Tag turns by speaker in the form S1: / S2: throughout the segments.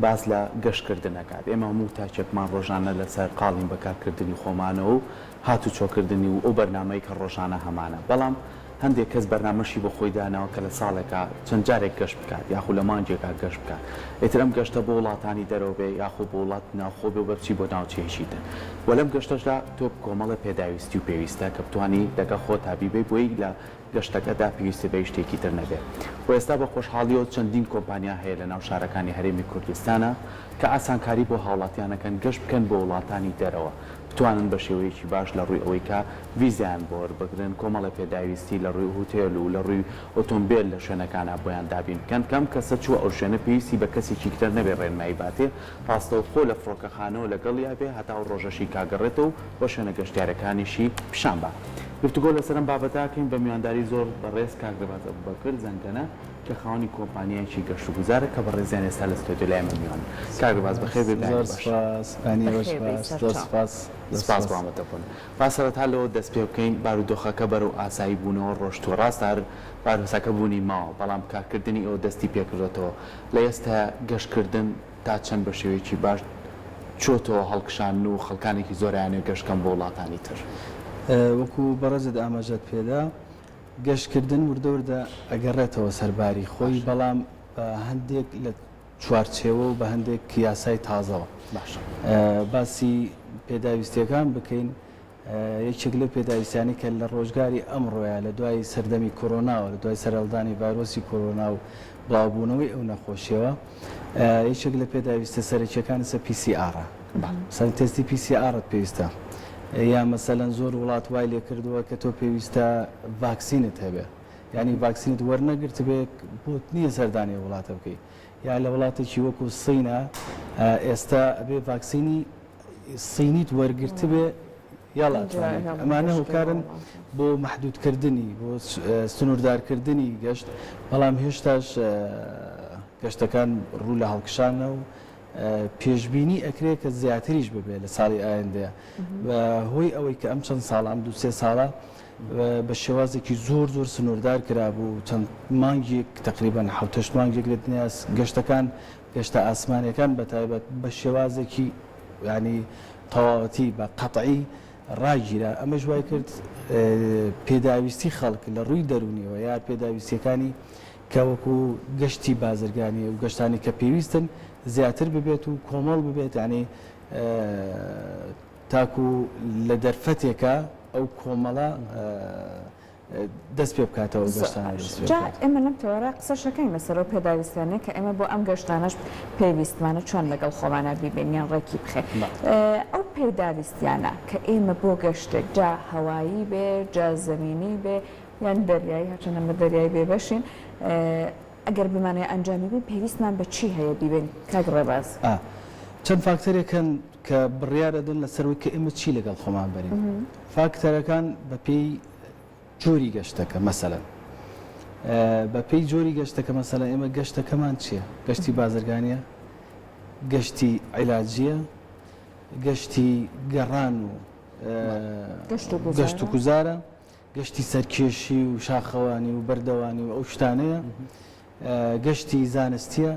S1: باس لە گەشتکردن ئەکات. ئێمە هەموو تاکێکمان ڕۆژانە لەسەر قاڵین بە کارکردنی خۆمانەوە و هاتوچۆکردنی و ئەو بەرنامەی کە ڕۆژانە هەمانە. بەڵام هەندێک کەس بەرنامەشی بۆ خۆی داناوە کە لە ساڵێکا چەند جارێک گەشت بکات یاخو لە مانگێکا گەشت بکات. ئیتر ئەم گەشتە بۆ وڵاتانی دەرەوە بێ یاخو بۆ وڵاتی ناوخۆ بێ و بچی بۆ ناوچەیەکی تر. وە لەم گەشتەشدا تۆ کۆمەڵێ پێداویستی و پێویستە کە بتوانی لەگەڵ خۆتا بیبەی بۆی لە گەشتەکەدا پێویستت بە هیچ شتێکی تر نەبێت و ئێستا بە خۆشحاڵیەوە چەندین کۆمپانیا هەیە لە ناو شارەکانی هەرێمی کوردستانا کە ئاسانکاری بۆ هاوڵاتیان ئەکەن گەشت بکەن بۆ وڵاتانی دەرەوە بتوانن بە شێوەیەکی باش لە ڕووی ئەوەی کە ڤیزایان بۆ وەربگرن کۆمەڵێ پێداویستی لە ڕووی هوتێل و لە ڕووی ئۆتۆمبێل لە شوێنەکانا بۆیان دابین بکەن کە ئەم کەسە چووە ئەو شوێنە پێویستی بە کەسێکی تر نەبێ ڕێنمایی باتێ ڕاستەوخۆ لە فڕۆکەخانەوە لەگەڵیا بێ هەتا ئەو ڕۆژەشی کا گەڕێتەوە و شوێنە گەشتیارەکانیشی پیشان با. گفتوگۆ لەسەر ئەم بابەتە ئەکەین بە میوانداری زۆر بەڕێز کاک رێباز ئەبوبەکر زەنگەنە کە خاوەنی کۆمپانیایەکی گەشتوگوزارە کە بەڕێزیان ئێستا لە ستۆدیۆ لای ئێمە میوانن. کاک رێباز بەخێر بێی بەیانی
S2: زۆر
S1: باش.
S2: سوپاس بەیانی ئێوەش
S3: بەخێر بێی
S2: باش زۆر
S3: سەرچاو.
S2: سوپاس زۆر
S1: سوپاس بۆ
S2: سوپاس.
S1: ئامادەبوون. با سەرەتا لەوە دەست پێ بکەین بارودۆخەکە بەرەو ئاسایی بوونەوە ڕۆشتووە ڕاستە هەر ڤایرۆسەکە بوونی ماوە بەڵام کارکردنی ئێوە دەستی پێکردۆتەوە لە ئێستا گەشتکردن تا چەند بە شێوەیەکی باش چۆتەوە هەڵکشان و خەڵکانێکی زۆر ئەیانەوێت گەشت بکەن بۆ وڵاتانی تر؟
S2: وەکو بەڕێزت ئاماژەت پێدا گەشتکردن وردە وردە ئەگەڕێتەوە سەر باری خۆی بەڵام بە هەندێک لە چوارچێوە و بە هەندێک یاسای تازەوە.
S1: باشە.
S2: باسی پێداویستیەکان بکەین یەکێک لەو پێداویستیانەی کە لە ڕۆژگاری ئەمڕۆیا لە دوای سەردەمی کۆرۆناوە، لە دوای سەرهەڵدانی ڤایرۆسی کۆرۆنا و بڵاوبوونەوەی ئەو نەخۆشیەوە، یەکێک لە پێداویستە سەرەکیەکان ئێستا پی سی ئاڕە. مەسەلەن تێستی پی سی ئاڕت پێویستە. یا مەسەلەن زۆر وڵات وای لێ کردووە کە تۆ پێویستە ڤاکسینت هەبێ. یانی ڤاکسینت وەرنەگرتبێ بۆت نییە سەردانی ئەو وڵاتە بکەی. یا لە وڵاتێکی وەکو سینە ئێستا ئەبێ ڤاکسینی سینیت وەرگرتبێ یاڵا ئەتوانێت. ئەمانە هۆکارن بۆ مەحدودکردنی بۆ سنووردارکردنی گەشت، بەڵام هێشتاش گەشتەکان ڕوو لە هەڵکشانە و پێشبینی ئەکرێ کە زیاتریش ببێ لە ساڵی ئایندەیە بە هۆی ئەوەی کە ئەم چەند ساڵە ئەم دوو سێ ساڵە بە شێوازێکی زۆر زۆر سنووردار کرابوو چەند مانگێک تقریبا حوتەشت مانگێک لە دنیا گەشتەکان گەشتە ئاسمانیەکان بە تایبەت بە شێوازێکی یانی تەواوەتی بە قەتعی ڕاگیرا، ئەمەش وای کرد پێداویستی خەڵک لە ڕووی دەروونیەوە یا پێداویستیەکانی کە وەکو گەشتی بازرگانی و گەشتانی کە پێویستن زیاتر ببێت و کۆمەڵ ببێت یانی تاکو لە دەرفەتێکا ئەو کۆمەڵە دەست پێ بکاتەوە
S3: زۆر
S2: گەشتانە
S3: باش
S2: دەست پێ
S3: جا
S2: بکات.
S3: ئێمە لەم تەوەرە قسەش ئەکەین لەسەر ئەو پێداویستیانەی کە ئێمە بۆ ئەم گەشتانەش پێویستمانە چۆن لەگەڵ خۆمانا بیبەین یان ڕێکی بخەین ئەو پێداویستیانە کە ئێمە بۆ گەشتێک جا هەوایی بێ جا زەمینی بێ یان دەریایی هەرچەندە ئەمە دەریایی بێ بەشین ئەگەر بمانەوێ ئەنجامی بەین پێویستمان بە چی هەیە بیبەین کاک ڕێباز؟
S2: چەند فاکتەرێک هەن کە بڕیار ئەدەن لەسەر ئەوەی کە ئێمە چی لەگەڵ خۆمان بەرین. فاکتەرەکان بەپێی جۆری گەشتەکە مەسەلەن بەپێی جۆری گەشتەکە مەسەلەن ئێمە گەشتەکەمان چییە؟ گەشتی بازرگانیە؟ گەشتی عیلاجیە؟ گەشتی گەڕان و گەشت و گوزارە؟ گەشتی سەرکێشی و شاخەوانی و بەردەوانی و ئەو شتانەیە؟ گەشتی زانستیە؟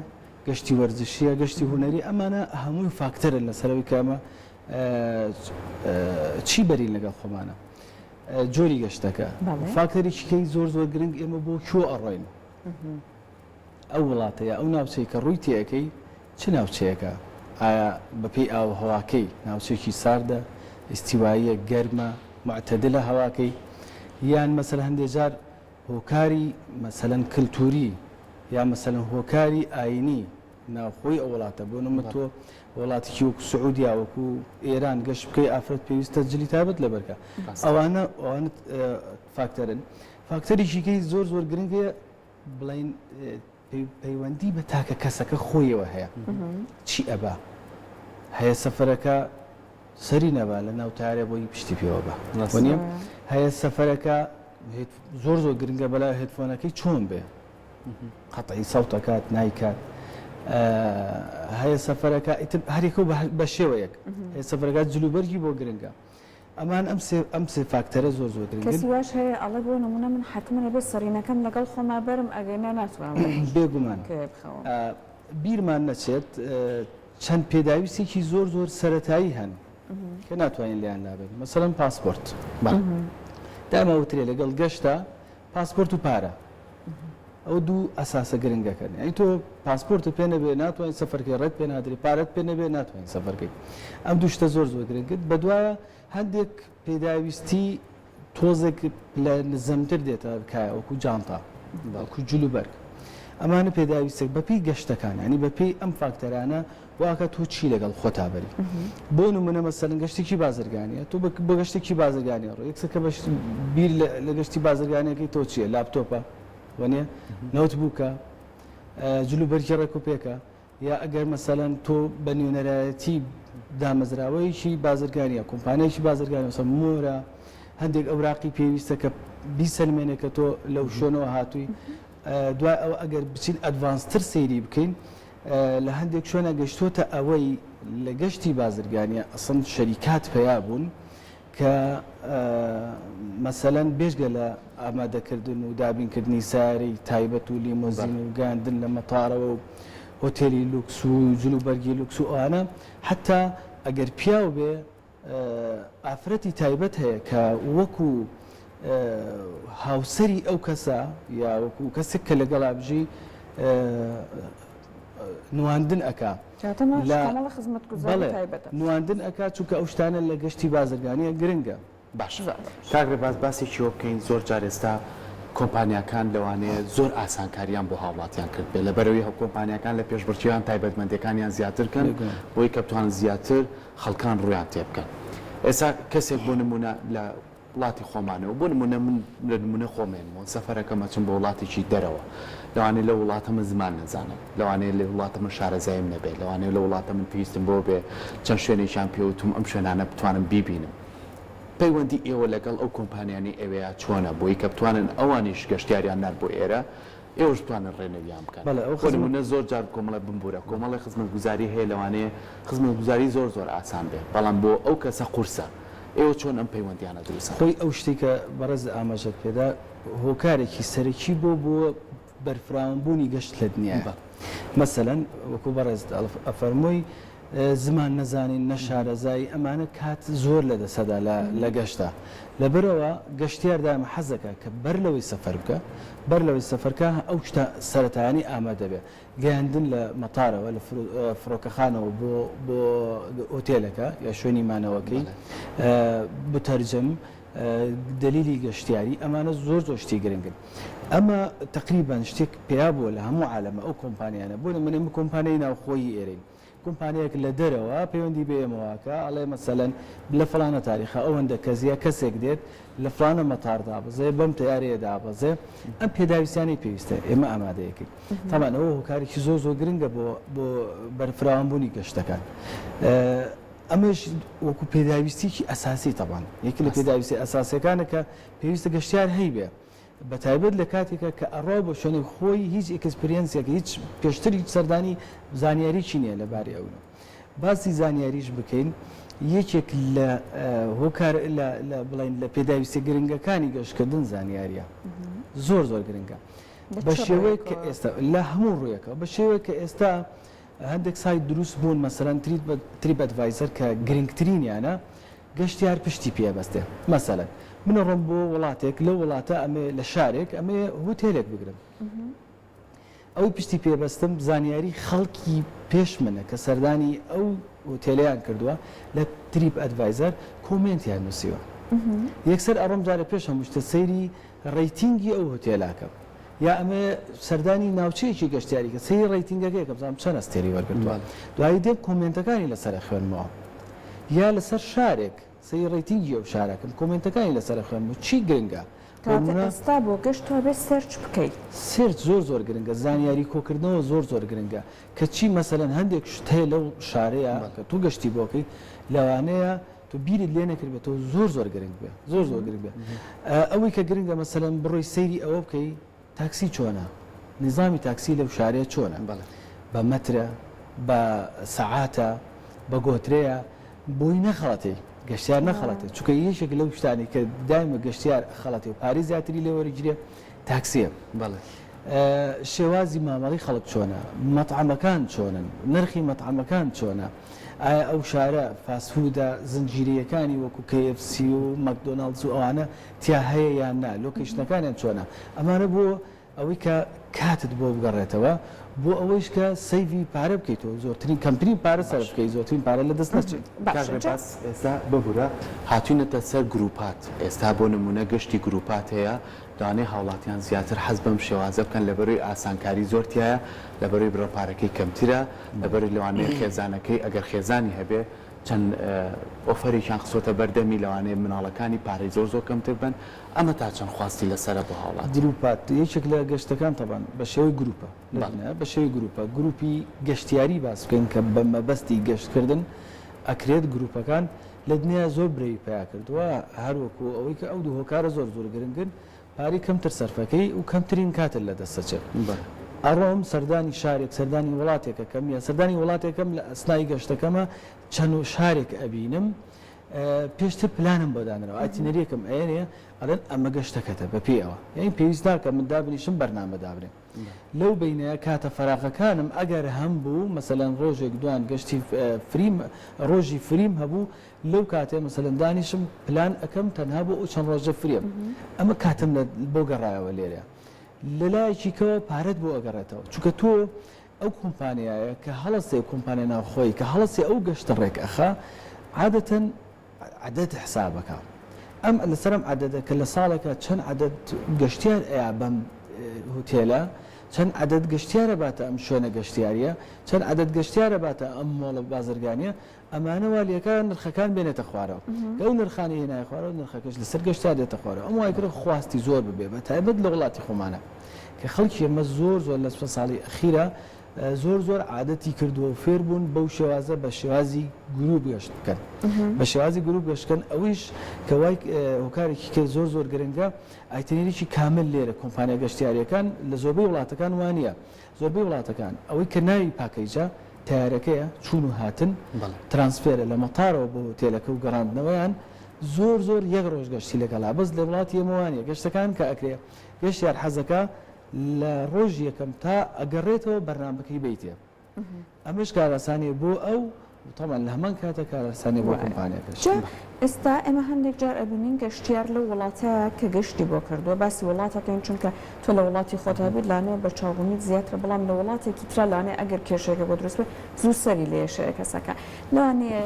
S2: گەشتی وەرزشیە؟ گەشتی هونەری؟ ئەمانە هەمووی فاکتەرن لەسەر ئەوەی کە ئەمە چی بەرین لەگەڵ خۆمانە جۆری گەشتەکە فاکتەرێکی کەی زۆر زۆر گرنگ ئێمە بۆ کوێ ئەڕۆین ئەو وڵاتەیە ئەو ناوچەی کە ڕووی تێەکەی چ ناوچەیەکە ئایا بەپێی ئاو هەواکەی ناوچێکی ساردە ئیستیواییە گەرمە معتەدلە هەواکەی یان مەسەل هەندێک جار هۆکاری مەسەلەن کلتوری یا مەسەلەن هۆکاری ئاینی ناوخۆی ئەو وڵاتە بۆ نمونە تۆ وڵاتێکی وەکو سعودیا وەکو ئێران گەشت بکەی ئافرەت پێویستە جلی تایبەت لەبەرکە ئەوانە ئەوانە فاکتەرن فاکتەرێکی کەی زۆر زۆر گرنگ هەیە بڵین پەیوەندی بە تاکە کەسەکە خۆیەوە هەیە چی ئەبا هەیە سەفەرەکە سەری نەبا لە ناو تارێ بۆی پشتی پێوە بە نیە هەیە سەفەرەکە زۆر زۆر گرنگە بەلا هێدفۆنەکەی چۆن بێ قەتعی سەوت ئەکات نایکات هەیە سەفەرەکە ئیتر هەرێکە و بە شێوەیەک هەیە سەفەرەکە جلوبەرگی بۆ گرنگە ئەمان ئەم سێ ئەم سێ فاکتەرە زۆر زۆر گرنگن.
S3: کەسی واش هەیە ئەڵێ بۆ نمونە من حەتمەن ئەبێ سەرینەکەم لەگەڵ خۆما بەرم ئەگەر نا ناتوانم
S2: بێگومان
S3: کەوێ بخەوم.
S2: بیرمان نەچێت چەند پێداویستێکی زۆر زۆر سەرەتایی هەن کە ناتوانین لێیان لابەین مەسەلەن پاسپۆرت دایما وترێ لەگەڵ گەشتە پاسپۆرت و پارە ئەو دوو ئەساسە گرنگەکەن یعنی تۆ پاسپۆرتت پێ نەبێ ناتوانین سەفەرکەی ڕێت پێ نادرێ پارەت پێ نەبێ ناتوانین سەفەرکەی ئەم دوو شتە زۆر زۆر گرنگت بەدوایە هەندێک پێداویستی تۆزێک پلە نزمتر دێتە کایە وەکو جانتا وەکو جل و بەرگ ئەمانە پێداویستێک بەپێی گەشتەکان ینی بەپێی ئەم فاکتەرانە واکە تۆ چی لەگەڵ خۆتا بەری بۆ نمونە مەسەلەن گەشتێکی بازرگانیە تۆ بۆ گەشتێکی بازرگانی ڕۆ یەکسەر کە بەش بیر لە گەشتی بازرگانیەکەی تۆ چییە لاپتۆپە وەنیە notebook ە جل و بەرگی ڕێک و پێکە یا ئەگەر مەسەلەن تۆ بە نوێنەرایەتی دامەزراوەیەکی بازرگانی یا کۆمپانیایەکی بازرگانی مەسەلەن مۆرە هەندێک ئەوراقی پێویستە کە بیسەلمێنێ کە تۆ لەو شوێنەوە هاتووی دوای ئەوە ئەگەر بچین advanced تر سەیری بکەین لە هەندێک شوێنە گەشتۆتە ئەوەی لە گەشتی بازرگانیە ئەسڵەن شەریکات پەیا بوون کە مەسەلەن بێجگە لە ئامادەکردن و دابینکردنی سەیارەی تایبەت و لیمۆزین و گەیاندن لە مەتارەوە و هۆتێلی لوکس و جلوبەرگی لوکس و ئەوانە، حەتا ئەگەر پیاو بێ ئافرەتی تایبەت هەیە کە وەکو هاوسەری ئەو کەسە یا وەکو کەسێک کە لەگەڵا بژی نواندن ئەکا لە بەڵێ نواندن ئەکا چونکە ئەو شتانە لە گەشتی بازرگانیە گرنگە.
S1: باشە کاک ڕێباز باسێکی وە بکەین زۆر جار ئێستا کۆمپانیاکان لەوانەیە زۆر ئاسانکاریان بۆ هاوڵاتیان کردبێ لەبەرئەوەی کۆمپانیاکان لە پێشبڕکێیان تایبەتمەندیەکانیان زیاتر کەن بۆی کە بتوانن زیاتر خەڵکان ڕویان تێبکەن ئێستا کەسێک بۆ نمونە لە وڵاتی خۆمانەوە بۆ نمونە من لە نمونە خۆم هێنمەوە سەفەرەکەم ئەچم بۆ وڵاتێکی دەرەوە لەوانەیە لەو وڵاتە من زمان نەزانم لەوانەیە لەو وڵاتە من شارەزاییم نەبێت لەوانەیە لەو وڵاتە من پێویستم بەوە بێ چەند شوێنێکیان پێ وتوم ئەم شوێنانە بتوانم بیبینم پەیوەندی ئێوە لەگەڵ ئەو کۆمپانیانەی ئەوێیا چۆنە بۆی کە بتوانن ئەوانیش گەشتیاریان نارد بۆ ئێرە ئێوەش بتوانن ڕێنەویان بکەن
S2: بەڵێ ئەو
S1: بۆ
S2: خزمەت.
S1: نمونە زۆر جار کۆمەڵێ بمبورە کۆمەڵێ خزمەتگوزاری هەیە لەوانەیە خزمەتگوزاری زۆر زۆر ئاسان بێ بەڵام بۆ ئەو کەسە قورسە ئێوە چۆن ئەم پەیوەندیانە دروست ئەکەن؟
S2: خۆی ئەو شتەی کە بەڕێزت ئاماژەت پێدا هۆکارێکی سەرەکی بۆ بۆ بەرفراوانبوونی گەشت لە دنیایە مەسەلەن وەکو بەڕێزت ئەفەرمووی زمان نەزانین نەشارەزایی ئەمانە کات زۆر لە دەسەدا لە گەشتا لەبەرئەوە گەشتیار دایمە حەزەکا کە بەر لەوەی سەفەر بکا بەر لەوەی سەفەرکا ئەو شتە سەرەتایانەی ئامادە بێ گەیاندن لە مەتارەوە لە فڕۆکەخانەوە بۆ بۆ هۆتێلەکە یا شوێنی مانەوەکەی متەرجم دەلیلی گەشتیاری ئەمانە زۆر زۆر شتی گرنگن ئەمە تەقریبەن شتێک پیا بووە لە هەموو عالەمە ئەو کۆمپانیانە بۆ نمونە ئێمە کۆمپانیای ناوخۆیی ئێرەین کۆمپانیایەک لە دەرەوە پەیوەندی بە ئێمەوە ئەکا ئەڵێ مەسەلەن لە فڵانە تاریخا ئەوەندە کەس یا کەسێک دێت لە فڵانە مەتار دابەزێ بەم تەیارەیە دابەزێ ئەم پێداویستیانەی پێویستە ئێمە ئامادەیەکەین تەبعەن ئەوە هۆکارێکی زۆر زۆر گرنگە بۆ بۆ بەرفراوانبوونی گەشتەکان ئەمەش وەکو پێداویستیکی ئەساسی تەبعەن یەکی لە پێداویستی ئەساسیەکانە کە پێویستە گەشتیار هەیبێ بەتایبەت لە کاتێکا کە ئەڕوا بۆ شوێنێک خۆی هیچ experience ێک هیچ پێشتر هیچ سەردانی زانیاریی نییە لەبارەی ئەو باسی زانیاریش بکەین یەکێک لە هۆکار لە بڵین لە پێداویستە گرنگەکانی گەشتکردن زانیاریە زۆر زۆر گرنگە بە شێوەیەک کە ئێستا لە هەموو ڕوویەکەوە بە شێوەیەک کە ئێستا هەندێک سایت دروست بوون مەسەلەن TripAdvisor کە گرنگترینیانە گەشتیار پشتی پێ ئەبەستێ مەسەلەن من ئەڕۆم بۆ وڵاتێک لەو وڵاتە ئەمێ لە شارێک ئەمێ هوتێلێک بگرم ئەوەی پشتی پێ بەستم زانیاری خەڵکی پێش منە کە سەردانی ئەو هوتێلیان کردووە لە TripAdvisor comment یان نووسیوە یەکسەر ئەڕۆم جارێ پێش هەموو شتە سەیری rating ی ئەو هوتێلاکەم یا ئەمێ سەردانی ناوچەیەکی گەشتیاری کە سەیری rating ەکەی کەم بزانم چەند ئەستێرەی وەرگرتووە دوایی دێم comment ەکانی لەسەر ئەخوێنمەوە یا لەسەر شارێک سەیری rating ی ئەو شارەکەم comment ەکانی لەسەر ئەخوێنمەوە چی گرنگە بۆ
S3: کەواتە
S2: نمونە
S3: ئێستا بۆ گەشت تۆ ئەبێ search بکەی.
S2: search زۆر زۆر گرنگە زانیاری کۆکردنەوە زۆر زۆر گرنگە کە چی مەسەلەن هەندێک شت هەیە لەو شارەیە کە تۆ گەشتی بۆ کەی لەوانەیە تۆ بیرت لێ نەکردبێتەوە زۆر زۆر گرنگ بێ زۆر زۆر گرنگ بێ ئەوەی کە گرنگە مەسەلەن بڕۆی سەیری ئەوە بکەی تاکسی چۆنە نیزامی تاکسی لەو شارەیە چۆنە بە مەترە بە سەعاتە بە گۆترەیە بۆی نەخەڵەتێ گەشتیار نەخەڵەتێ چونکە یەکێک لەو شتانی کە دایمە گەشتیار خەڵەتێ و پارەی زیاتری لێ وەرگیرێ تاکسیە.
S1: بەڵێ.
S2: شێوازی مامەڵەی خەڵک چۆنە، مەتعەمەکان چۆنن، نرخی مەتعەمەکان چۆنە، ئایا ئەو شارە fast food ە زنجیرەیەکانی وەکو KFC و مەکدۆناڵدز و ئەوانە تیا هەیە یان نا، location ەکانیان چۆنە، ئەمانە بۆ ئەوەی کە کاتت بۆ بگەڕێتەوە، بۆ ئەوەیش کە save ی پارە بکەیتەوە، زۆرترین کەمترین پارە سەرف بکەی، زۆرترین پارە لە دەست نەچێت.
S1: کاک ڕێباز ئێستا ببورە هاتوینەتە سەر گروپات، ئێستا بۆ نمونە گەشتی گروپات هەیە، لەوانەیە هاوڵاتیان زیاتر حەز بەم شێوازە بکەن لەبەرەوەی ئاسانکاری زۆر تیایە، لەبەرەوەی بڕە پارەکەی کەمترە، لەبەرەوەی لەوانەیە خێزانەکەی ئەگەر خێزانی هەبێ چەند ئۆفەرێکیان خستۆتە بەردەمی لەوانەیە مناڵەکانی پارەی زۆر زۆر کەمتر بەن، ئەمە تا چەند خواستی لەسەرە بۆ هاوڵاتیان؟
S2: گروپات یەکێک لە گەشتەکان تەبعەن بە شێوەی گروپە لەدنیا بە شێوەی گروپە گروپی گەشتیاری باس بکەین کە بە مەبەستی گەشتکردن ئەکرێت گروپەکان لە دنیا زۆر برەوی پیا کردووە هەر وەکو ئەوەی کە ئەو دوو هۆکارە زۆر زۆر گرنگن پارەی کەمتر سەرفەکەی و کەمترین کاتت لە دەست ئەچێت ئەڕۆم سەردانی شارێک سەردانی وڵاتێک ئەکەم یا سەردانی وڵاتێکم لە ئەسنای گەشتەکەمە چەند شارێک ئەبینم پێشتر پلانم بۆ دانراوە itinerary ەکەم ئەیەنێ ئەڵێن ئەمە گەشتەکەتە بەپێی ئەوە یانی پێویست ناکە من دابنیشم بەرنامە دابنێم لەو بەینەیا کاتە فەراغەکانم ئەگەر هەمبوو مەسەلەن ڕۆژێک دوان گەشتی free م ڕۆژی free م هەبوو لەو کاتەیە مەسەلەن دانیشم پلان ئەکەم تەنها بۆ ئەو چەند ڕۆژە free م ئەمە کاتم لە بۆ گەڕایەوە لێرە لەلایەکی کەوە پارەت بۆ ئەگەڕێتەوە چونکە تۆ ئەو کۆمپانیایە کە هەڵەسێ کۆمپانیا ناوخۆی کە هەڵەسێ ئەو گەشتە ڕێک ئەخا عادەتەن عەدەد حساب ئەکا ئەم لەسەر ئەم عەدەدە کە لە ساڵێکا چەند عەدەد گەشتیار ئەیا بەم هوتێلە چەند عەدەد گەشتیارە باتە ئەم شوێنە گەشتیاریە چەند عەدەد گەشتیارە باتە ئەم مۆڵە بازرگانیە ئەمانە وا لێکا نرخەکان بێنێتە خوارەوە کە ئەو نرخانەی هێنایە خوارەوە نرخەکەش لەسەر گەشتیار دێتە خوارەوە ئەم وای کرد خواستی زۆر ببێ بە تایبەت لە وڵاتی خۆمانە کە خەڵکی ئێمە زۆر زۆر لە ساڵی ئەخیرا زۆر زۆر عادەتی کردووە و فێر بوون بەو شێوازە بە شێوازی گروپ گەشت بکەن بە شێوازی گروپ گەشت بکەن ئەویش کە وای هۆکارێکی کە زۆر زۆر گرنگە itinerary ێکی کامل لێرە کۆمپانیا گەشتیاریەکان لە زۆربەی وڵاتەکان وانە زۆربەی وڵاتەکان ئەوەی کە ناوی package ە تەیارەکەیە چوون و هاتن transfer ە لە مەتارەوە بۆ هۆتێلەکە و گەڕاندنەوەیان زۆر زۆر یەک ڕۆژ گەشتی لەگەڵا بەس لە وڵاتی ئێمە وانە گەشتەکان کە ئەکرێ گەشتیار حەزەکە لە ڕۆژی یەکەم تا ئەگەڕێتەوە بەرنامەکەی بەیتێ ئەمەش کارئاسانیە بۆ ئەو و تەبعەن لە هەمان کاتە کارئاسانیە بۆ کۆمپانیاکەش.
S3: جا ئێستا ئێمە هەندێک جار ئەبینین گەشتیار لەو وڵاتەیە کە گەشتی بۆ کردووە باسی وڵاتەکەین چونکە تۆ لە وڵاتی خۆتا بیت لانەیە بەرچاوڕوونیت زیاترە بەڵام لە وڵاتێکی ترا لانەیە ئەگەر کێشەیەکە بۆ دروست بێت زوو سەری لێ ئەشێ کەسەکە لەوانەیە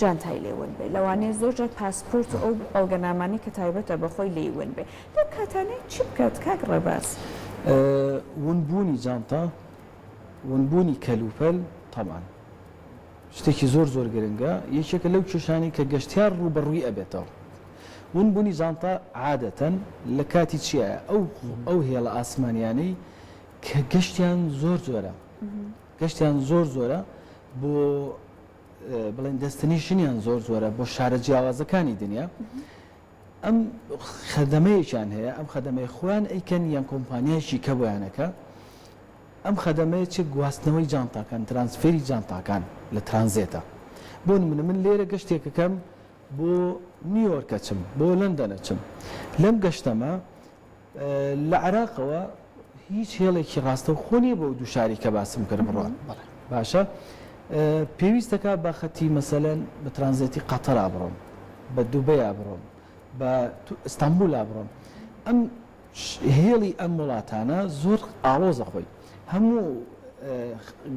S3: جانتای لێ ون بێ، لەوانەیە زۆر جار پاسپۆرت و ئەو بەڵگەنامانەی کە تایبەتە بە خۆی لێی ون بێ. لەو کاتانەی چی بکات کاک ڕێباز؟
S2: ون بوونی جانتا، ون بوونی کەلوپەل تەبعەن شتێکی زۆر زۆر گرنگە، یەکێکە لەو کێشانەی کە گەشتیار ڕووبەڕووی ئەبێتەوە. ون بوونی جانتا عادەتەن لە کاتی چیایە؟ ئەو ئەو هێڵە ئاسمانیانەی کە گەشتیان زۆر زۆرە، گەشتیان زۆر زۆرە بۆ بڵێن destination یان زۆر زۆرە بۆ شارە جیاوازەکانی دنیا ئەم خەدەمەیەکیان هەیە ئەم خەدەمەی خۆیان ئەیکەن یان کۆمپانیایکی کە بۆیانەکە ئەم خەدەمەیە چ گواستنەوەی جانتاکان transfer ی جانتاکان لە ترانزێتە بۆ نمونە من لێرە گەشتێکەکەم بۆ نیویۆرکە چم بۆ لەندەنە چم لەم گەشتەمە لە عێراقەوە هیچ هێڵێکی ڕاستەوخۆ نییە بۆ دوو شاری کە باسم کرد بڕۆن باشە پێویستەکە بە خەتی مەسەلەن بە ترانزێتی قەتەرا بڕۆم بە دوبەیا بڕۆم بە ئیستانبولا بڕۆم ئەم هێڵی ئەم وڵاتانە زۆر ئاڵۆزە خۆی هەموو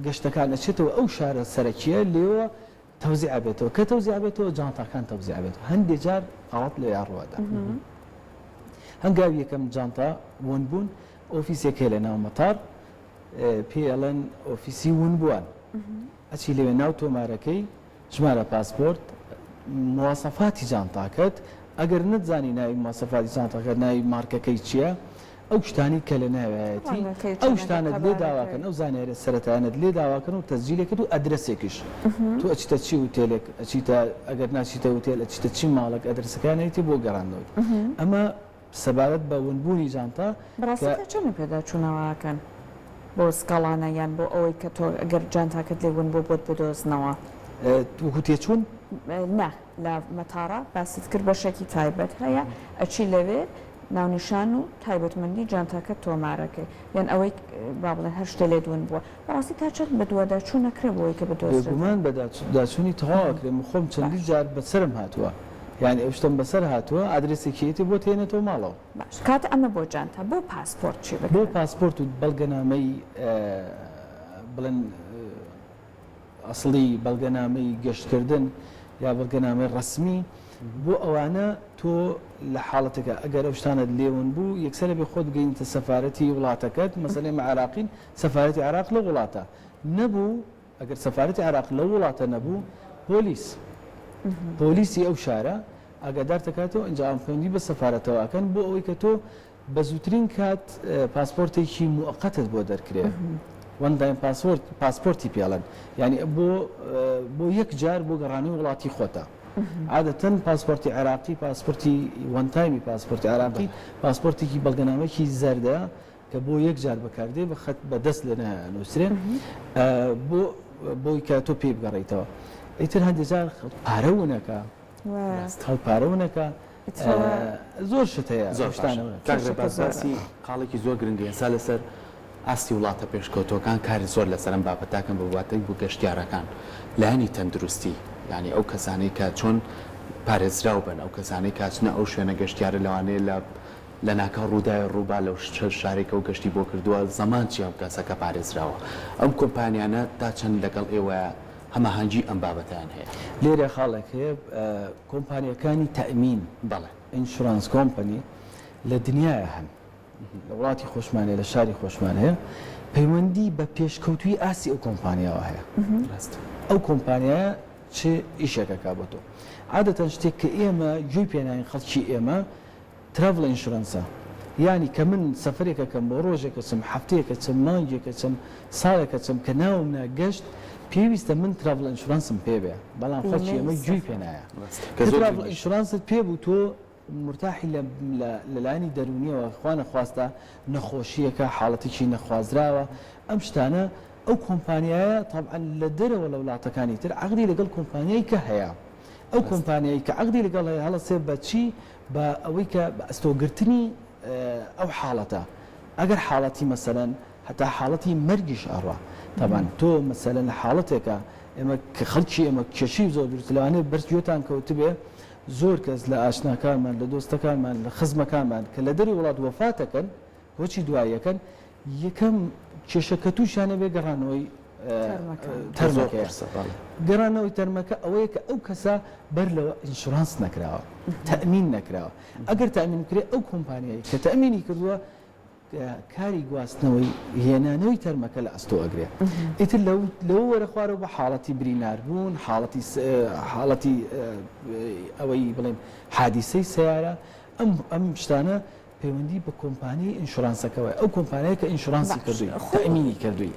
S2: گەشتەکان ئەچێتەوە ئەو شارە سەرەکیە لێوە تەوزیع ئەبێتەوە کە تەوزیع ئەبێتەوە جانتاکان تەوزیع ئەبێتەوە هەندێ جار غەڵەت لەوێ ڕووەدا هەنگاوی یەکەم جانتا ون بوون ئۆفیسێک هەیە لە ناو مەتار پێی ئەڵێن ئۆفیسی ون بووان ئەچی لەوێ ناو تۆمارەکەی ژمارە پاسپۆرت مواسەفاتی جانتاکەت ئەگەر نەتزانی ناوی مواسەفاتی جانتاکەت ناوی مارکەکەی چییە ئەو شتانەی کە لە ناویایەتی ئەو شتانەت لێ داواکەن ئەو زانیاریە سەرەتایانەت لێ داواکەن و تەسجیلێکت و ئەدرەسێکیش تۆ ئەچیتە چی هوتێلێک ئەچیتە ئەگەر ناچیتە هوتێل ئەچیتە چی ماڵێک ئەدرەسەکانیەتی بۆ گەڕاندنەوەی ئەمە سەبارەت بە ونبوونی جانتا
S3: بەڕاستی
S2: کە
S3: تا چەندە پێداچوونەوە ئەکەن بۆ سکاڵانە یان بۆ ئەوەی کە تۆ ئەگەر جانتاکەت لێ ون بوو بۆت بدۆزنەوە؟
S2: وەکو تێچوون؟
S3: نا لە مەتاڕە باست کرد بەشێکی تایبەت هەیە ئەچی لەوێ. ناونیشان و تایبەتمەندی جانتاکەت تۆمارەکەی یان ئەوەی با بڵێن هەر شتێ لێت ون بووە بەڕاستی تا چەند بەدواداچوون ئەکرێ بۆ ئەوەی کە بدۆزرێتەوە؟
S2: بێگومان بەدواداچوونی تەواو ئەکرێ من خۆم چەندین
S3: باش.
S2: جار بەسەرم هاتووە یانی ئەو شتەم بەسەر هاتووە ئادرێسێکی ئێتێ بۆت هێنێتەوە ماڵەوە.
S3: باش کاتە ئەمە بۆ جانتا بۆ پاسپۆرت چی
S2: بۆ
S3: بکرێ؟
S2: پاسپۆرت و بەڵگەنامەی بڵێن ئەسڵی بەڵگەنامەی گەشتکردن یا بەڵگەنامەی ڕەسمی بۆ ئەوانە تۆ لە حاڵەتێکا ئەگەر ئەو شتانەت لێ ون بوو یەکسەر ئەبێ خۆت بگەینیتە سەفارەتی وڵاتەکەت مەسەلەن ئێمە عێراقین سەفارەتی عێراق لەو وڵاتە نەبوو ئەگەر سەفارەتی عێراق لەو وڵاتە نەبوو پۆلیس پۆلیسی ئەو شارە ئاگادار دەکاتەوە ئینجا ئەم پەیوەندی بە سەفارەتەوە ئەکەن بۆ ئەوەی کە تۆ بە زووترین کات پاسپۆرتێکی موەقەتت بۆ دەرکرێ one time passport پاسپۆرتی پێڵێن یعنی بۆ بۆ یەک جار بۆ گەڕانەوەی وڵاتی خۆتە عادەتەن پاسپۆرتی عێراقی پاسپۆرتی one time ی پاسپۆرتی عێراقی پاسپۆرتێکی بەڵگەنامەکی زەردە کە بۆ یەک جار بەکاردێ بە خەت بە دەست لێ نانووسرێ بۆ بۆی کە تۆ پێی بگەڕیتەوە ئیتر هەندێک جار پارە ونەکە خەڵک پارە ونەکە زۆر شت هەیە
S1: زۆر باشە کاک ڕێباز باسی خاڵێکی زۆر گرنگی ئێستا لەسەر ئاستی وڵاتە پێشکەوتووەکان کاری زۆر لەسەر ئەم بابەتاکەن بە واتای بۆ گەشتیارەکان لایەنی تەندروستی یعنی ئەو کەسانەی کە چۆن پارێزراو بن ئەو کەسانەی کە ئەچنە ئەو شوێنە گەشتیارە لەوانەیە لە لەناکاو ڕووداوێ ڕووبا لەو شارێک ئەو گەشتی بۆ کردووە زەمان چیە ئەم کەسەکە پارێزراوە ئەم کۆمپانیانە تا چەند لەگەڵ ئێوەیە هەماهەنگی ئەم بابەتەیان هەیە؟
S2: لێرە خاڵێک هەیە کۆمپانیاکانی تەئمین
S1: بەڵێ.
S2: Insurance Company، لە دنیایا هەن لە وڵاتی خۆشمان هەیە لە شاری خۆشمان هەیە پەیوەندی بە پێشکەوتووی ئاستی ئەو کۆمپانیاوە هەیە
S1: ڕاستە.
S2: ئەو کۆمپانیایە چ ئیشێک ئەکا بۆ تۆ عادەتەن شتێک کە ئێمە گوێی پێ ناین خەڵکی ئێمە Travel Insurance یانی کە من سەفەرێک ئەکەم بۆ ڕۆژێک ئەچم هەفتەیەک ئەچم مانگێک ئەچم ساڵێک ئەچم کە ناوم نا گەشت پێویستە من Travel Insurance م پێ بێ بەڵام خەڵکی
S3: بیمەی
S2: ئێمە گوێی پێ
S3: سەفەر.
S2: نایە
S1: ڕاستە
S2: کە
S1: کە زۆر
S2: Travel
S1: گرنگیشە.
S2: Insurance ت پێ بوو تۆ مورتاحی لە لە لەلایەنی دەروونیەوە خوا نەخواستە نەخۆشیەکە حاڵەتێکی نەخوازراوە ئەم شتانە ئەو کۆمپانیایە تەبعەن لە دەرەوە لە وڵاتەکانی تر عەقدی لەگەڵ کۆمپانیای کە هەیە ئەو
S1: ڕاستە.
S2: کۆمپانیای کە عەقدی لەگەڵ هەیە هەڵەسێ بە چی بە ئەوەی کە بە ئەستۆگرتنی ئەو حاڵەتە ئەگەر حاڵەتی مەسەلەن هەتا حاڵەتی مەرگیش ئەڕوا تەبعەن تۆ مەسەلەن لە حاڵەتێکا ئێمە کە خەڵکی ئێمە کێشەی زۆر دروست لەوانەیە بەر گوێتان کەوتبێ زۆر کەس لە ئاشناکانمان لە دۆستەکانمان لە خزمەکانمان کە لە دەری وڵات وەفاتەکەن کۆچی دواییەکەن یەکەم کێشە کە تووشیان ئەبێ گەڕانەوەی تەرمەکەیە. گەڕانەوەی تەرمەکە ئەوەیە کە ئەو کەسە بەر لەوە insurance نەکراوە، تەئمین نەکراوە. ئەگەر تەئمین بکرێ ئەو کۆمپانیای کە تەئمینی کردووە کاری گواستنەوەی هێنانەوەی تەرمەکە لە ئەستۆ ئەگرێ. ئیتر لەوە وەرە خوارەوە بە حاڵەتی بریناربوون، حاڵەتی حاڵەتی ئەوەی بڵێن حادیسەی سەیارە ئەم ئەم شتانە پەیوەندی بە کۆمپانیای insurance ەکەوەیە، ئەو کۆمپانیایە کە insurance ی
S3: باش
S2: کردووی،
S3: خۆ
S2: تەئمینی کردووی.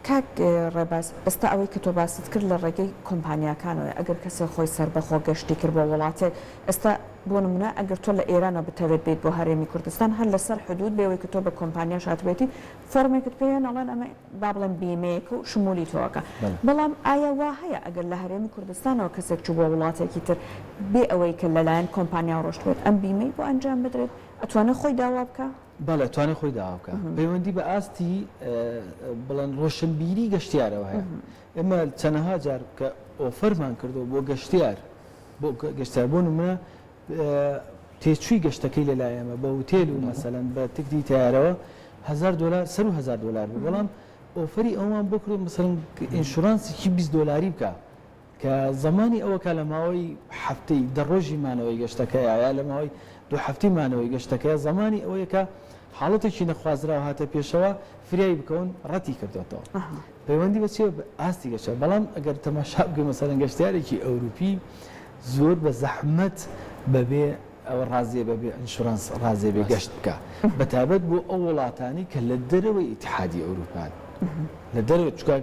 S3: کاک ڕێباز ئێستا ئەوەی کە تۆ باست کرد لە ڕێگەی کۆمپانیاکانەوەیە ئەگەر کەسێک خۆی سەربەخۆ گەشتی کرد بۆ وڵاتێک ئێستا بۆ نمونە ئەگەر تۆ لە ئێرانەوە بتەوێت بێیت بۆ هەرێمی کوردستان هەر لەسەر حدود بێ ئەوەی کە تۆ بە کۆمپانیاش هاتبێتی فۆرمێکت پێیە ئەڵێن ئەمە با بڵێن بیمەیەکە و شمولی تۆ ئەکا
S2: بەڵێ.
S3: بەڵام ئایا وا هەیە ئەگەر لە هەرێمی کوردستانەوە کەسێک چوو بۆ وڵاتێکی تر بێ ئەوەی کە لەلایەن کۆمپانیاوە ڕۆشتبێت ئەم بیمەی بۆ ئەنجام بدرێت ئەتوانێ خۆی داوا بکا؟
S2: بەڵێ ئەتوانێ خۆی داوا بکا. پەیوەندی بە ئاستی بڵێن ڕۆشنبیری گەشتیارەوە هەیە. ئێمە چەنەها جار کە offer مان کردووە بۆ گەشتیار بۆ گەشتیار بۆ نمونە تێچووی گەشتەکەی لە لای ئێمە بە هوتێل و مەسەلەن بە تکتی تەیارەوە هەزار دۆلار سەروو هەزار دۆلار بوو بەڵام offer ی ئەومان بۆ کرد مەسەلەن insurance ێکی 20 دۆلاری بکە کە زەمانی ئەوە کە لە ماوەی هەفتەی دە ڕۆژی مانەوەی گەشتەکەیە یا لە ماوەی دوو هەفتەی مانەوەی گەشتەکەیە زەمانی ئەوەیە کە حاڵەتێکی نەخوازراو هاتە پێشەوە فریای بکەون ڕەتی کردوێتەوە پەیوەندی بە چیە ئاستی گەشتە بەڵام ئەگەر تەماشا بکەی مەسەلەن گەشتیارێکی ئەوروپی زۆر بە زەحمەت بەبێ ئەوە ڕازیە بەبێ insurance ڕازیە بێ گەشت بکە بە تایبەت بۆ ئەو وڵاتانی کە لە دەرەوەی ئیتحادی ئەوروپان لە دەرەوە چکا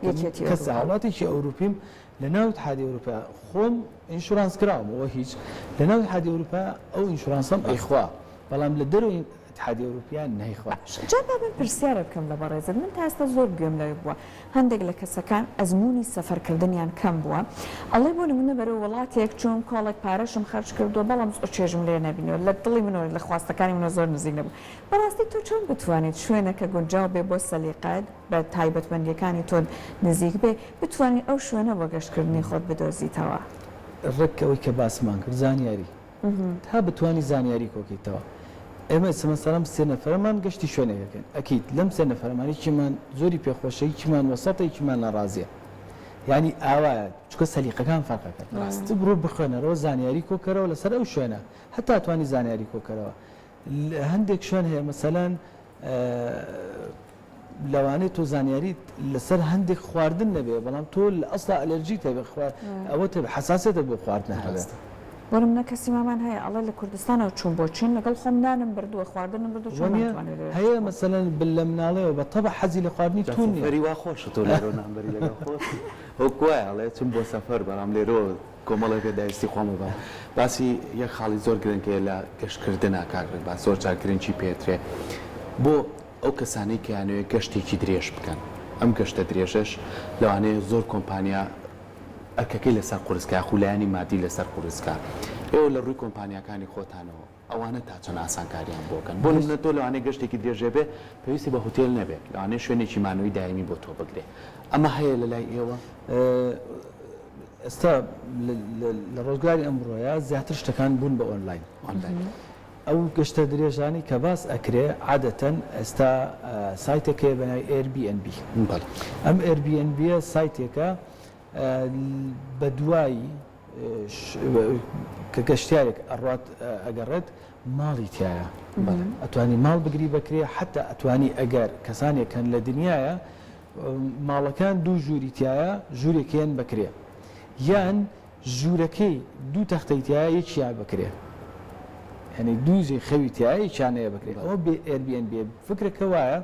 S2: کەس هاوڵاتێکی ئەوروپیم لە ناو ئیتحادی ئەوروپا خۆم insurance کراوم ئەوە هیچ لە ناو ئیتحادی ئەوروپا ئەو insurance ەم ئەیخوا بەڵام لە دەرەوەی. ئیتحادی ئەوروپیا نایخوات.
S3: باشە جا با من پرسیارێ بکەم لە بەڕێزت من تا ئێستا زۆر گوێم لەوێ بووە هەندێک لە کەسەکان ئەزموونی سەفەرکردنیان کەم بووە ئەڵێ بۆ نموونە بەرەو وڵاتێک چووم کۆڵێک پارەشم خەرج کردووە بەڵام زۆر چێژم لێ نەبینیوە لە دڵی منەوە لە خواستەکانی منەوە زۆر نزیک نەبوو بەڕاستی تۆ چۆن بتوانیت شوێنەکە گونجاو بێ بۆ سەلیقەت بە تایبەتمەندیەکانی تۆ نزیک بێ بتوانی ئەو شوێنە بۆ گەشتکردنی خۆت بدۆزیتەوە؟
S2: ڕێک ئەوەی کە باسمان کرد زانیاری تا بتوانی زانیاری کۆکەیتەوە ئێمە ئێستا مەسەلەن سێ نەفەرەمان گەشتی شوێنێک ئەکەین ئەکید لەم سێ نەفەرەمان یەکیمان زۆری پێخۆشە یەکیمان وەسەتە یەکیمان ناڕازیە یعنی ئاوایە چونکە سەلیقەکان فەرقەکەن ڕاست بڕۆ بخوێنەرەوە زانیاری کۆکەرەوە لەسەر ئەو شوێنە هەتا توانی زانیاری کۆکەرەوە هەندێک شوێن هەیە مەسەلەن لەوانەیە تۆ زانیاریت لەسەر هەندێک خواردن نەبێ بەڵام تۆ لە ئەسڵا ئەلەرجیت هەبێ ئەوەت هەبێ حەساسیەتت بۆ خواردنە هەبێ.
S3: بۆ نمونە کەسی وامان هەیە ئەڵێ لە کوردستانەوە چووم بۆ چین لەگەڵ خۆم نانم بردووە خواردنم بردووە چۆن
S2: وەنیە
S3: نامتوانی لەوێ
S2: هەیە
S3: بخۆم.
S2: مەسەلەن لە مناڵیەوە بە تەبع حەزی لە خواردنی
S1: جا
S2: تون نیە.
S1: سەفەری وا خۆشە تۆ لێرەوە نان بەری لەگەڵ خۆت وەک وایە ئەڵێ چم بۆ سەفەر بەڵام لێرەوە کۆمەڵێ پێداویستی خۆم ببەم. باسی یەک خاڵی زۆر گرنگ هەیە لە گەشتکردنا کاک ڕێباز زۆر جار گرنگی پێدرێ بۆ ئەو کەسانەی کە یانەوێ گەشتێکی درێژ بکەن ئەم گەشتە درێژەش لەوانەیە زۆر کۆمپانیا ئەرکەکەی لەسەر قورس کا یاخو لایەنی مادی لەسەر قورس کا ئێوە لە ڕووی کۆمپانیاکانی خۆتانەوە ئەوانە تا چەند ئاسانکاریان بۆ کەن بۆ نمونە تۆ لەوانەیە گەشتێکی درێژ هەبێ پێویستی بە هوتێل نەبێ لەوانەیە شوێنێکی مانەوەی دایمی بۆ تۆ بگرێ ئەمە هەیە لە لای ئێوە؟
S2: ئێستا لە ڕۆژگاری ئەمڕۆیا زیاتر شتەکان بوون بە ئۆنلاین. ئەو گەشتە درێژانەی کە باس ئەکرێ عادەتەن ئێستا سایتێک هەیە بە ناوی ئێر بی ئێن بی. ئەم ئێر بی ئێن بیە سایتێکە بە دوای کە گەشتیارێک ئەڕوات ئەگەڕێت ماڵی تایە ئەتوانی ماڵ بگری بەکرێ حتا ئەتوانی ئەگەر کەسانێک هەن لە دنیاە ماڵەکان دوو ژووری تایە ژوورێکیان بەکرێ یان ژوورەکەی دوو تەختەی تایە یەکیان بەکرێ یعنی دوو جێ خەوی تایە یەکیان نەیە بەکرێ ئەوە بێ Airbnb فکرەکە وایە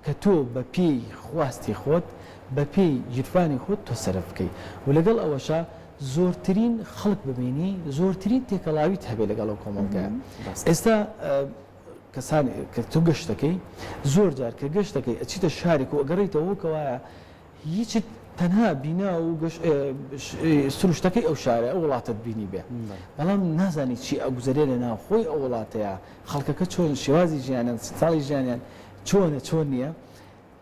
S2: کە تۆ بە پێی خواستی خۆت بە پێی گیرفانی خۆت تۆ سەرف بکەی و لەگەڵ ئەوەشا زۆرترین خەڵک ببینی زۆرترین تێکەڵاویت هەبێ لەگەڵ ئەو کۆمەڵگایە ئێستا کەسانی کە تۆ گەشت دەکەی زۆر جار کە گەشت دەکەی ئەچیتە شارێک و ئەگەڕێیتەوە وەکەوایە هیچت تەنها بینا و سروشتەکەی ئەو شارە ئەو وڵاتەت بینی بێ بەڵام نازانی چی ئەگوزەرێ لە ناو خۆی ئەو وڵاتەیە خەڵکەکە چۆن شێوازی ژیانیان ساڵی ژیانیان چۆنە چۆن نییە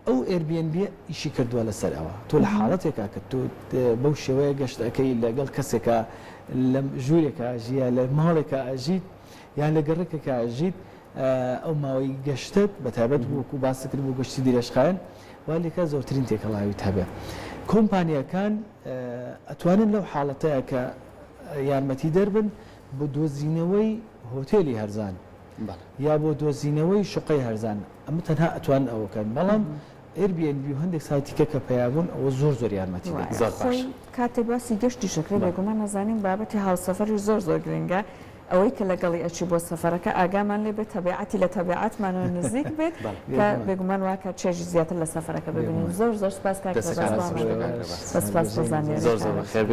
S2: ئەو Airbnb ئیشی کردووە لەسەر ئەوە تۆ لە حاڵەتێکا کە تۆ بەو شێوەیە گەشت ئەەکەی لەگەڵ کەسێکا لە ژوورێکا ژیە لە ماڵێکا ئەژیت یان لە گەڕەکێکا ئەژیت ئەو ماوەی گەشتت بە تایبەت وەکو باست کرد بۆ گەشتی درێژخایەن وا لێکا زۆرترین تێکەڵاویت هەبێ کۆمپانیاکان ئەتوانن لەو حاڵەتەیە کە یارمەتی دەربن بۆ دۆزینەوەی هۆتێلی هەرزان یا بۆ دۆزینەوەی شوقەی هەرزان ئەمە تەنها ئەتوانن ئەوە بکەن بەڵام Airbnb و هەندێک سایتی کە کە پەیا بوون ئەوە زۆر زۆر یارمەتی دەن.
S1: زۆر باش.
S3: خۆی کاتێ باسی گەشتیش ئەکرێ بێگومان ئەزانین بابەتی هاوسەفەریش زۆر زۆر گرنگە ئەوەی کە لەگەڵی ئەچی بۆ سەفەرەکە ئاگامان لێ بێت تەبیعەتی لە تەبیعەتمانەوە نزیک بێت کە بێگومان واکات چێژی زیاتر لە سەفەرەکە ببینین زۆر زۆر سوپاس کاک ڕێباز
S1: دەستەکانت
S3: بۆ
S1: خۆش بێ کاک ڕێباز.
S3: سوپاس بۆ
S1: زۆر زۆر
S3: زانیاریەکانت.
S1: بەخێر بێی.